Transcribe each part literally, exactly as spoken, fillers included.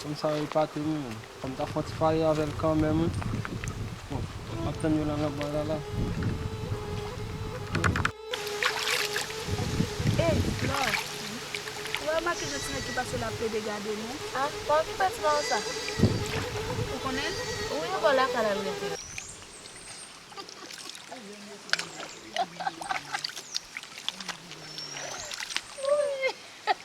Kòm sa epate m menm. Fò m ta fè yon ti pale avè l kanmenm, wi. Bon, m ap tann yo nan lanmò la, la. Ey, Flò, ou remake jan ti nèg ki pase la ap plede gade nou? A, pa okipe ti nonm sa. Ou konnen l? Wi, bò lakay la l rete.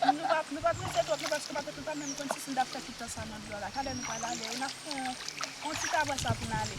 Nou pa, nou pa prese twòp, non, paske pa, nou pa menm konn si, si n t ap fè tout tan sa nan dlo a la. Talè nou pral ale, wi, n ap fè yon, yon ti tabwasa pou n ale.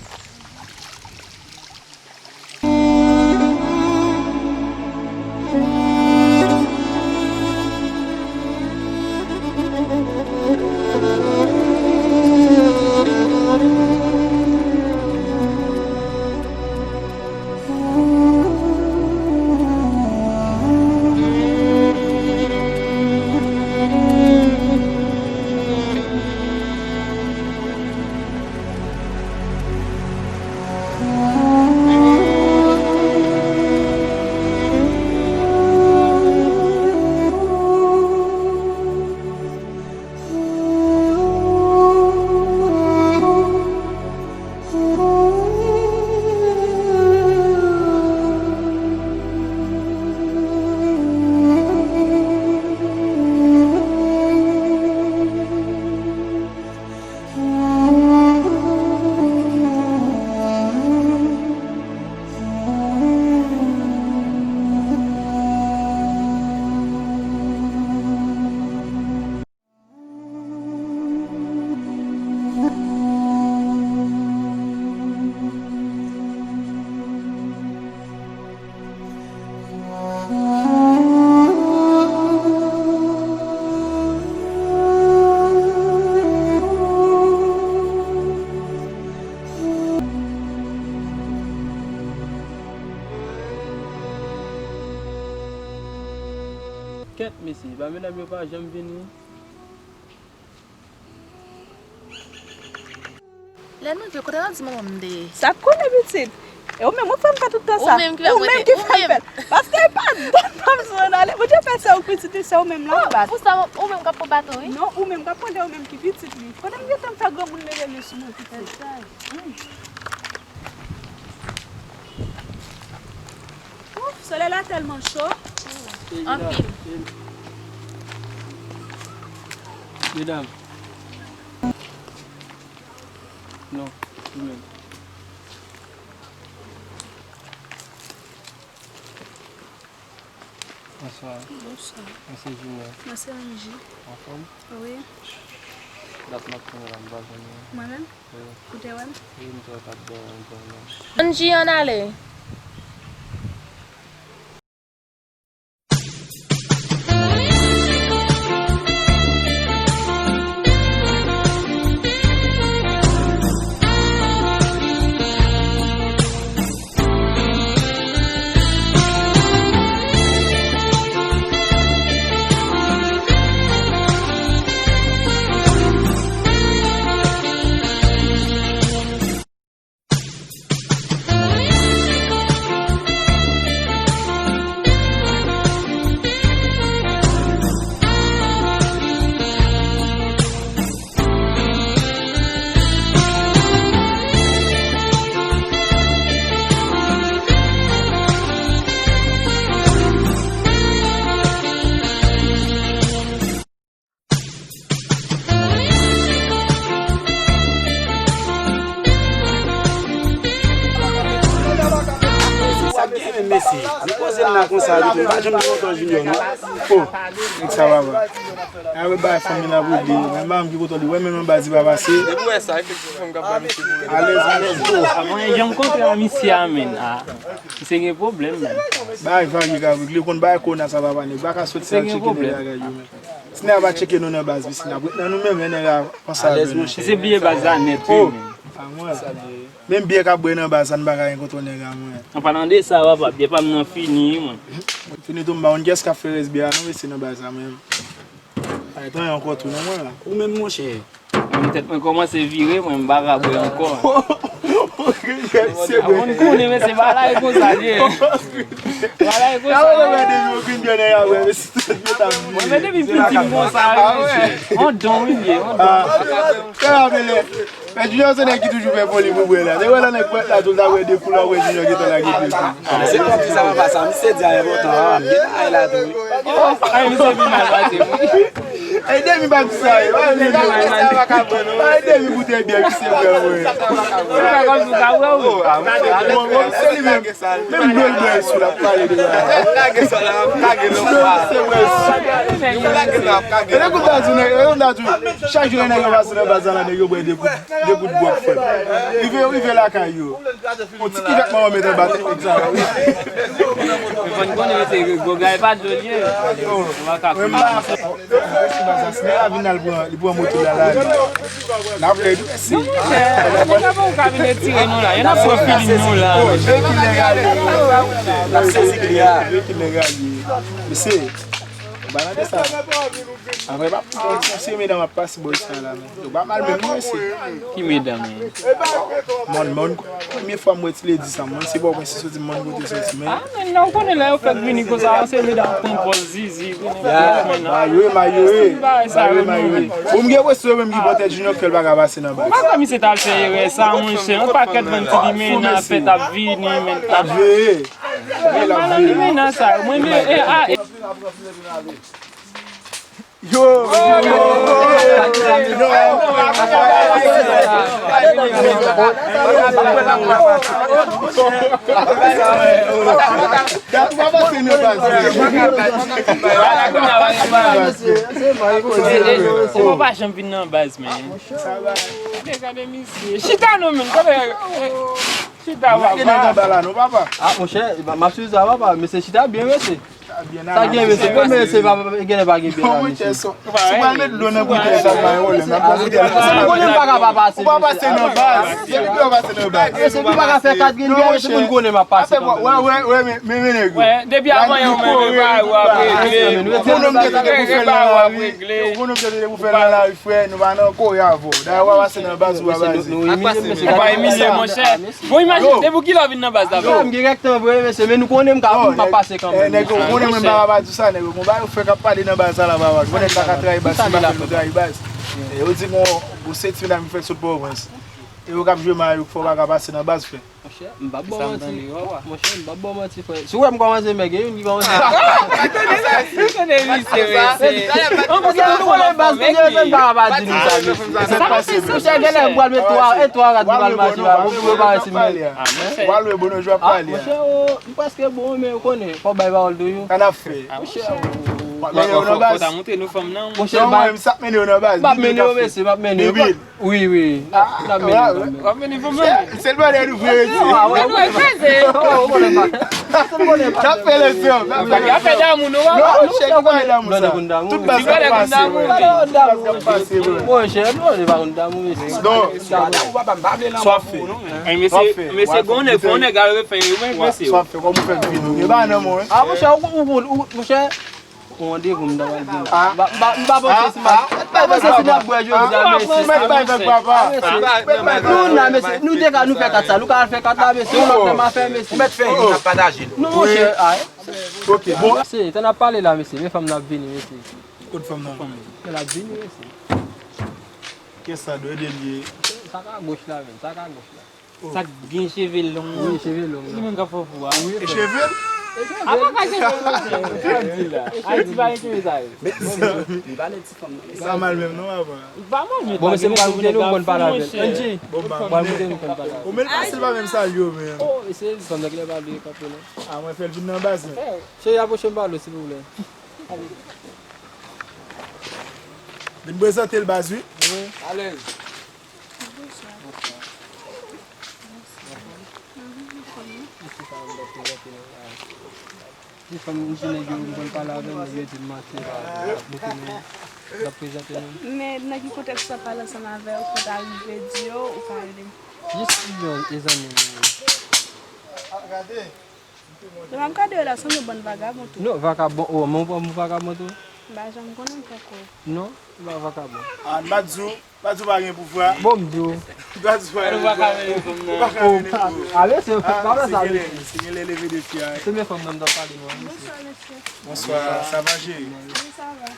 Kèt, mesye, ba medam yo pa janm vini. Lè nou rive, kote w di manman m te ye? Sa k konnen, pitit? E ou menm, ou fè m fè tout tan sa. Ou menm ki fè m fè l. Paske e pa dòt pa m sou ann ale. Bondye fè se ou k pitit li, se ou menm l ap bat. Pou sa, ou menm k ap pran baton, wi. Non, ou menm k ap pran, e ou menm ki pitit li. Kote m gentan fè granmoun leve men sou mwen, pitit? Ouf, solèy la tèlman cho. Anpil. Medam. Non, ou menm. Bonswa. Bonswa. Mwen se Junior. Mwen se Angie. Anfòm? Wi. Dat m ap tann ou la, m pa jwenn ou. Mwen menm? Wi. Ou te wè m? Wi, m te wè w t ap dòmi, m te wè w. Angie, ann ale. Konsa li tou, m pa janm te kontan Junior non. Oh, nèg sa papa. A wè bagay fanmi nan pou li, men m pa menm ki kontan li. Wè menm nan baz li pa pase. Depi w wè sa, efektif fanm k ap bay misye pwoblèm. Alèz, alèz. Avan yon jan m kontre a misye a menm. Ah, misye gen pwoblèm menm. Bagay varye k ap regle, konn bagay kowona sa papa nèg. Pa ka soti al tcheke nèg bagay yo menm. Si nèg pa tcheke nou nan baz, si n ap ret nan nou menm, lè nèg a panse avè nou. Misye bliye baz la nèt wi menm. Ah, mwen. Menm byè k ap bwè nan baz sa, n pa ka gen kontwòl nèg a mwen. An palan de sa, papa, byè pa m nan fini, wi, mwen. Fini tou, m pa konn kiyès k ap fè rès byè a, non, mesye, nan baz sa, mwen. Pa gen anyen ankò tou, non, mwen la. Ou menm, monchè. Mwen, tèt mwen kòmanse vire, mwen, m pa ka bwè ankò. Mwen konnen, mesye, bagay konsa, ye. Bagay konsa, ye. Mwen, depi piti m konsa, wi, mesye. On don, wi, ye, on don. Men Junior se nèg ki toujou fè foli pou bwè la. Se wè lè nèg pwèt la tou, l ta bwè de kou la, ou wè Junior gentan lage pye sou li. Se pa di sa, papa, sa, misye di a enpòtan, a, m gentan ay la tou, wi. Ay, misye vin mal pase, wi. Ay, demi pa di sa, wi. Ay, demi pou te byen, misye bwè, wi. Se pa kòmsi w ka bwè, wi. Bon, bon, se li menm. Menm dlo l bwè sou l ap pale de bagay. Lage sa la, ap kage nan pwa. Se wè sou. Lage la, ap kage nan pwa. E kout baz ou, nèg, e kout baz ou. Chak jou, nèg yo pase nan baz la, nèg yo bwè de kout, de kout gwòg fèb. Rive, rive lakay yo. On ti kivèt manman mete anba teknik sa la, wi. Mwen konn konnen, mesye, gwòg la, e pa dlo l ye. Ou pa ka konnen. Mesye, baz la, si nèg la vin al pran, li pran moto l al ale. N ap lè tou, mesye. Non, monchè, monchè, pa ou ka vin etire nou la. Yo n ap pran feeling nou la. Mesye, ou pa nan de sa. Apre, pa pou se medam ap pase bò sa la, men. Yo pa mal menm, non, mesye. Ki medam, men? Mòn, mòn, premye fwa m wè ti ledi sa, mòn, se bò mwen, se soti mòn kote soti, men. Ah, men non, ou konnen lè yo fèk vini konsa, se medam pran pòz zizi, konnen bagay yo, men non. Mayo, mayo, mayo, mayo. Bon, m gen presyon menm ki pòtè Junior k fè l pa ka pase nan baz. Ou pa kwè misye t al fè erè sa, monchè? Yon pakèt bann ti limena fèt ap vini, men. Ap veye. Veye, l ap veye. Limena sa, mwen, men, e, a, e. Yo! Ou pa janm vin nan baz, men. Gade, gade misye. Chita non, men. Chita, papa. Gen nèg anba la, non, papa. Ah, monchè, m ap swiv sa, papa. Mesye chita byen, mesye. Sa gen, mesye, bon, mesye, pa, pa, genlè pa gen byen la, mesye. Si w al met dlo nan boutèy sa, pa yon pwoblèm, n ap pran boutèy la. Ou konnen m pa ka pa pase, mesye. Ou pa pase nan baz. Depi w pase nan baz. Mesye, pou pa ka fè kat grenn byen, mesye, moun konnen m ap pase kanmenm. Wè, wè, wè, men, men, men nèg yo. Wè, depi avan yon men, men, pa, w ap regle. Ou konnen m te tande pou fè l nan lari. Ou konnen m te tande pou fè l nan lari, frè, nou pa nan kore avè w. Dayè, w ap pase nan baz, ou pa pase. Ou pa imilye, monchè. Bon, imajine, depi kilè w vin nan baz la, frè? M gen kèk tan vre, mesye, men nou konnen m ka, m ka pase kanmenm. Nèg yo konnen mwen pa ka pa di sa, nèg yo. Konba yo fè k ap pale nan baz sa la, papa. Konnen pa ka trayi baz, si pa fè nou trayi baz. E yo di m, bon, se ti medam ki fè sot Pòtoprens. E yo k ap jwe mayo, fò w pa ka pase nan baz, frè. Monchè, m p ap ba w manti. Monchè, m p ap ba w manti, frè. Si w wè m kòmanse, men gen youn ki kòmanse. Tande misye, mesye. Monchè, nou konnen baz, men yo pa ka pa di nou sa, mesye. Monchè, genlè m pral met twa, e twa rad pou m al mache la. Pou m prepare ti men. W a lwe bon, nou jwe ap pale a. Monchè, m prèske bon, men ou konnen, fò w bay pawòl toujou. Sa n ap fè? Monchè, w ap mennen yo nan baz? Fò ta montre nou fanm nan. Monchè, non, m ap mennen yo nan baz. M ap mennen yo, mesye, m ap mennen yo. Wi, wi. W ap mennen fanm nan. Se l bagay nou vre, wi. N ap fè lèzòm. N ap fè damou, non? Non, chèk pa damou sa. Tout baz k ap pase, wi. Monchè, nou pa konn damou, mesye. Non. Sa w ap fè? Mesye, gon nèg, gon nèg al refè, wi, mesye. Sa w ap fè? Kòman w fè vini? Gen bagay nan men w, wi. Ah, monchè, ou, ou, ou, monchè. Ou randevou m ta pral gen. M pa, m pa, m pa panse si m ap, m pa panse si n ap bwè jodi a, mesye. Mesye. Nou la, mesye. Nou te ka, nou fè kat sa. Nou ka al fè kat la, mesye. Yon lòt lè m a fè, mesye. Ou mèt fè youn, n ap pataje l. Non, monchè. Ok, bon. Mesye, tan n ap pale la, mesye. Men fanm nan ap vini, mesye. Kot fanm nan? L ap vini, mesye. Kiyès sa dwe de l ye? Sa ka goch la, menm. Sa ka goch la. Sa k gen cheve long. Wi, cheve long. Li menm k ap fè fou a. E cheve l? Apa ka gen sa? Ayiti pa gen sa yo. Mezanmi. Li pa nan ti fanm nan. Li pa mal menm non, papa. Li pa manje. Bon, mesye, m pral goute nou, m konn pale avè l. Angie. Bon, m pral goute nou, m konn pale avè l. Ou menm pase l pa menm salye w menm. Oh, mesye, fanm nan ki lè pa vle kanpe non. Ah, mwen fè l vin nan baz mwen. Cheri, apwoche m pale w, silvouplè. Vin prezante l baz wi. Alèz. Ti fanm, m ti nèg yo, m konn pale avè l, yo di m mache la, ap boute nou, l ap prezante nou. Men nan ki kontèks w ap pale ansanm avè w, kote a rive di yo, ou pa rele m? Jis yon e zanmi m. Depi m ap gade yo la, sanble bann vagabon tou. Non, vagabon, oh, men w pa yon vagabon tou? M pa janm konnen m poko. Non, ou pa vagabon. Ah, m pa di w, m pa di w pa gen pouvwa. Bon, m di w. M pa di w pa gen pouvwa. Ou pa ka mennen pou. Ah, mesye, pa wè sa, mesye. Si gen lè leve defi a. Se men fanm nan m t ap pale nou an, mesye. Bonswa, mesye. Bonswa, sa va, cheri? Wi, sa va.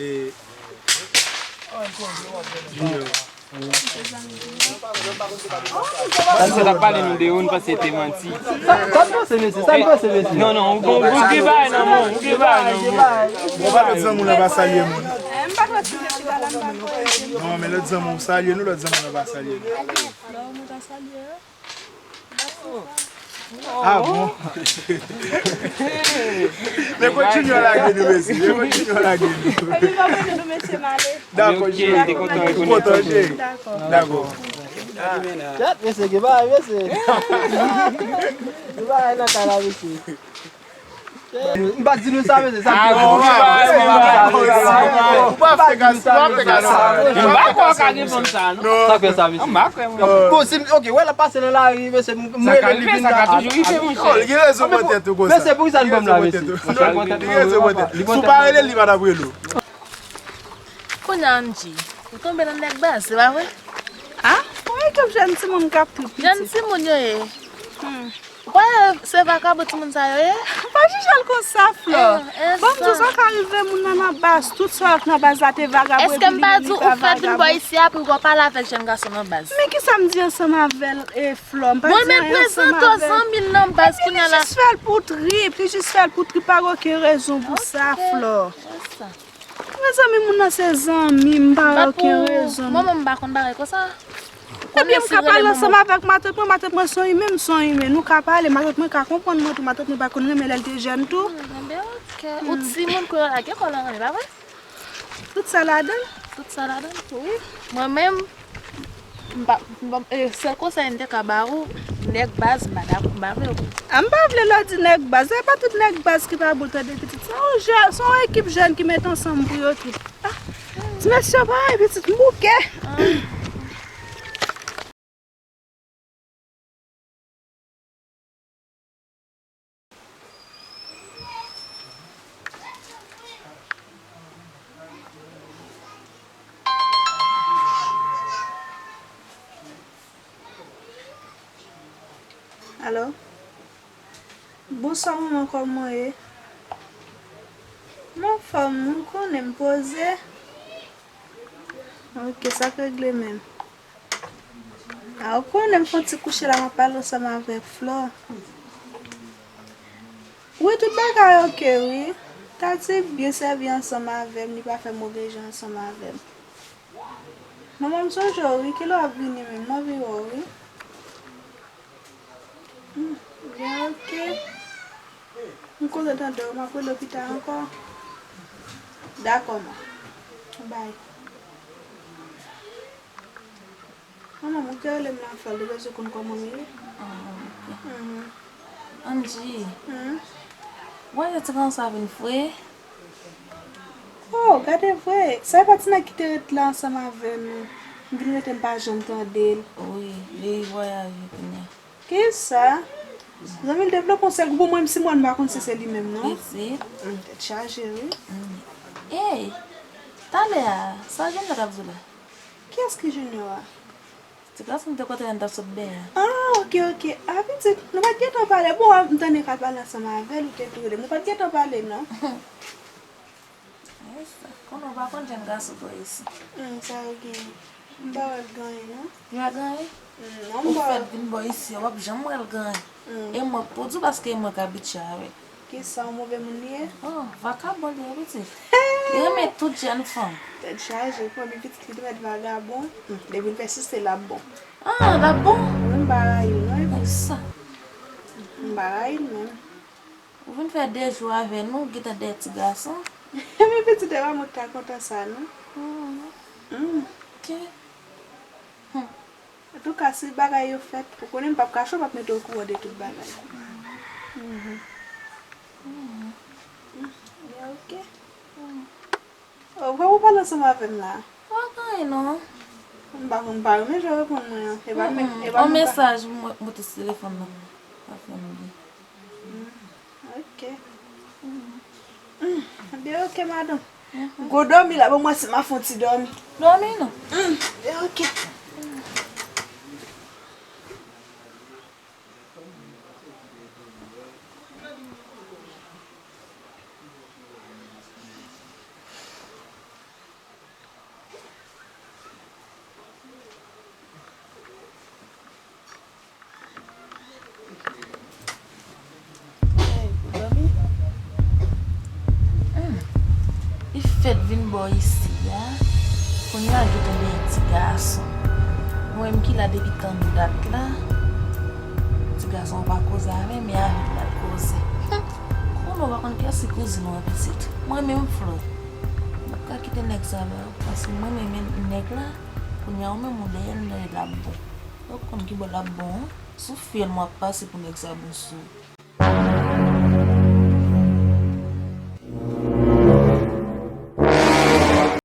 E, Junior. Sa, sa t ap pale nou de ou, nou panse se te manti. Sa, sa n panse, mesye? Sa n panse, mesye? Non, non, ou, ou, ou gen bagay nan men w, ou gen bagay nan men w. Bon, pa lòt zanmi w lan pa salye moun. Non, men lòt zanmi w salye nou, lòt zanmi w lan pa salye nou. Ah bon? Men kontinye lage nou, mesye. Men kontinye lage nou. Epi pa konnen nou, mesye, m ale. Dakò, cheri. M kontan, cheri. Dakò. Dakò. Kèt, mesye, gen bagay, mesye. Gen bagay nan kay la, mesye. M pa di nou sa, mesye, sa. Ah, bon, ou pa fè ka, ou pa fè ka sa. M pa kwè w ka reponn sa, non. Sa fè sa, mesye. M pa kwè, mwen. Bon, si, ok, wè, l ap pase nan lari, mesye, m, m rele li vin nan. Sa ka rive, sa ka toujou rive, monchè. Oh, li gen rezon pòtèt ou konsa. Mesye, poukisa n ban m la, mesye? Li gen rezon pòtèt. Si w pa rele l, li pa t ap rele w. Kounye a, Angie, ou tonbe nan nèg baz, se pa vre? Ah, yon ekip jèn timoun k ap trip pitit. Jèn timoun yo ye. Hmm. Ou pa wè se vakabon timoun sa yo ye? Pa jije l konsa, Flò. Eh, eh, bon, m di w sa ka rive moun nan nan baz, tout sa yo k nan baz la te vagabon epi li menm li pa vagabon. Èske m pa di w ou fèk vin bò isi a pou w pale avèk jèn gason nan baz? Men kisa m di ansanm avè l, e, Flò? M pa di anyen ansanm avè l. Bon, men prezante w zanmi l nan baz kounye a la. Epi li jis fè l pou trip, li jis fè l pou trip, pa gen okenn rezon pou sa, Flò. Ok, se sa. Mezanmi, moun nan se zanmi m, m pa wè okenn rezon. Manman m pa konn bagay konsa. Ebyen, m ka pale ansanm avèk matant mwen, matant mwen se yon imen, m se yon imen. Nou ka pale, matant mwen ka konprann mwen tou, matant mwen pa konn renmen lè l te jèn tou. Hmm, ebyen, ok. Ou timoun kounye a la, gen kò nan renmen, pa vre? Tout sa ladan l. Tout sa ladan l? Wi. Mwen menm, M pa, m pa, e, sèl konsèy m te ka ba ou, nèg baz, m pa dakò, m pa vle w. A, m pa vle lè w di nèg baz, e pa tout nèg baz ki pa bon tande pitit. Se yon jè, se yon ekip jèn ki met ansanm pou yo trip. A, ti mesye yo parèy pitit, m bouke. Alo? Bonswa manman, kòman w ye? M anfòm, ou konnen m poze. Ok, sa k regle menm? A, ou konnen m fè yon ti kouche la, m ap pale ansanm avèk Flò. Wi, tout bagay ok, wi. Tati byen sèvi ansanm avè m, li pa fè move jan ansanm avè m. Manman, m sonje w, wi, kilè w ap vini menm? M anvi wè w, wi. Hmm, byen, ok. M kontan tande w, m ap rele w pita ankò. Dakò, ma. Bay. Manman, moun ki rele m nan fè l, li bezwen konn kòman m ye. Ah, ok. Mhm. Angie, hmm? Ou wè jan ti gason sa vin fre? Oh, gade vre. Sa e pa ti nèg ki te ret la ansanm avè nou. M vin rete, m pa janm tande l. Wi, li vwayaje kounye a. Kisa? Zanmi l devlope yon sèl gwoup, mwen menm si mwen m pa konn si se li menm non. Pitit. Mm, tèt chaje wi. Mm. Ey! Talè a, sa Junior t ap di w la? Kiyès ki Junior a? Ti gason m te kote a n t ap sot benyen. Ah, ok, ok. Ah, pitit, nou pa t gentan pale. Bon, m tande k ap pale ansanm avè l, ou te tou rele m. Nou pa t gentan pale non. Yes, konnen w pa konn jèn gason twò isi. Hmm, sa yo genyen. M pa wè l gen anyen, non. Li pa gen anyen? Mm, non, m Ou pa wè fèt l. vin bò isi a, w ap janm wè l gen anyen. Mm. E mwen k pou di w, paske e mwen k abitye avè l. Kisa, yon move moun li ye? Oh, vakabon li ye, pitit. Li renmen tout jèn fanm. Tèt chaje, premye pitit li te mèt vagabon. Hmm, depi l fè sis, se l ap bon. Ah, l ap bon? Wi, m pa rayi l, non, epi Sa. M pa rayi l menm. Ou vin fè de jou avè nou, gentan dèyè ti gason. Men pitit, e pa mwen ki ta kontan sa, non. Hmm. Hmm. Ok. Hmm. Antouka, si bagay yo fèt, ou konnen m p ap kache w, m ap mete w okouran de tout bagay. Mhm. Mhm. Ebyen, ok. Oh, fò ou pale ansanm avè m la. Pa gen anyen, non. M pa konn, m pa renmen jan w reponn mwen an. E pa menm, Mm-mm. e pa On menm pa mesaj mwen moute sou telefòn nan. Pa fè m li. Mm, ok. Mm, ebyen, ok, madanm. Mhm. Gwo dòmi la, bon, mwen si m a fè yon ti dòmi. Dòmi, non? Mm, ebyen, ok. Hey, ou dòmi? Hmm. Li fèt vin bò isi a. Kounye a, li gentan dèyè ti gason. Mwen menm ki la depi tann dat la. Ti gason an pa koze avè m, men avè m l al koze. Hmm. Konnen w pa konn kiyès ki kouzin ou an, pitit. Mwen menm, Flo. M p ap ka kite nèg sa la, paske mwen menm nèg la, kounye a ou menm ou dèyè l, nèg la ap bon. Ou konn ki bò l ap bon an? Sou fyèl mwen ap pase pou nèg sa bon sou ou.